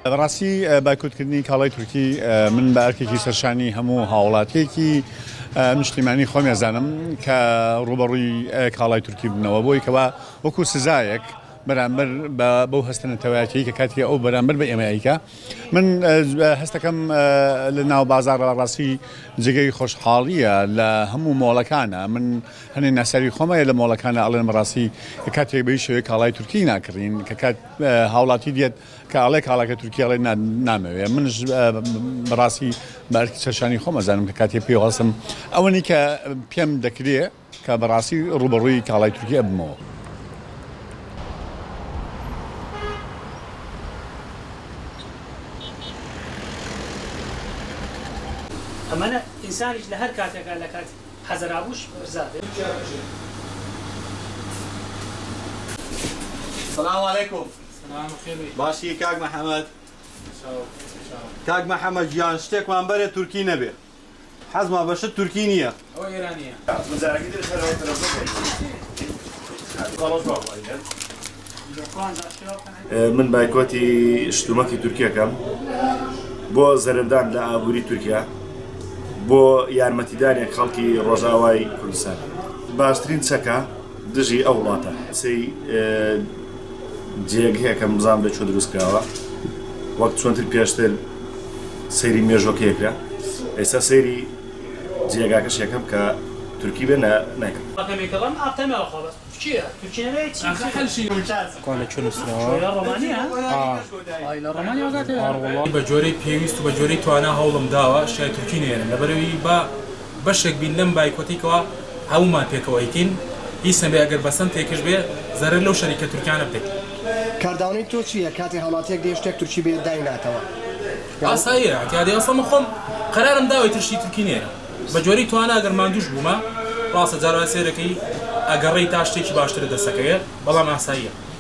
بەڕاستی بایکۆتکردنی کاڵای تورکی من بە ئەرکێکی سەرشانی هەموو هاوڵاتیەکی نیشتیمانی خۆم ئەزانم کە ڕووبەڕووی کاڵای تورکی ببنەوە بۆی کەوا وەکو سزایەک بەرامبەر بە بەو هەستە نەتەوایەتیەی کە کاتی ئەو بەرامبەر بە ئێمە ئەیکا من هەستەکەم لە ناو بازاڕ ڕاستی جێگەی خۆشحاڵیە لە هەموو مۆڵەکانە من هەنێ ناسیاوی خۆم هەیە لە مۆڵەکانە ئەڵێن بەڕاستی کە کاتێک بە هیچ شێوەیەک کاڵای تورکی ناکڕین کە کات هاوڵاتی دێت کە ئەڵێ کاڵاکە تورکی ئەڵێ نا نامەوێ منش بەڕاستی بە ئەرکی سەرشانی خۆم ئەزانم کە کاتێ پێی هەڵسم ئەوەنی کە پێم دەکرێ کە بەڕاستی ڕووبەڕووی کاڵای تورکی ئەبمەوە. ئەمەنە ئینسانیش لە هەر کاتێکا لە کاتی حەزەرابووش ڕزا بێ. سلام علیکم باشی کاک محمد کاک محمد گیان شتێکمان بەرێ تورکی نەبێ حەزمان بە شت تورکی نییە. ئەوە ئێرانیە. من بایکۆتی شتومەکی تورکیەکەم بۆ زەرەردان لە ئابووری تورکیا بۆ یارمەتیدانێک خەڵکی ڕۆژاوای کوردستان باشترین چەکە دژی ئەو وڵاتە سەی جێگهیەکەم بزانم لە کوێ دروست کراوە وەک چۆنتر پێشتر سەیری مێژۆکەیە کرا ئێستا سەیری جێگاکەش یەکەم کە تورکی بێ نایکڕم. بە جۆرەی پێویست و بە جۆرەی توانا هەوڵم داوە شای تورکی نەیەنم لەبەرئەوەی با بەشێک بین لەم بایکۆتەی کەوا هەموومان پێکەوە ئەیکەین هیچ نەبێ ئەگەر بە سەنتێکش بێ زەرەر لەو شەریکە تورکیانە بدەین. کاردانەوەی تۆ چییە کاتێ هاوڵاتیەک دێ شتێک تورکی بێ دایناتەوە؟ ئاساییە ئیعتیادی ئەسڵەن من خۆم قەرارم داوە ئیتر شتی تورکی نەیەنم بە جۆرەی توانا ئەگەر ماندووش بوومە ڕاستە جار وایە سەیرەکەی ئەگەڕێی تا شتێکی باشترت دەست ئەکەوێ بەڵام ئاساییە.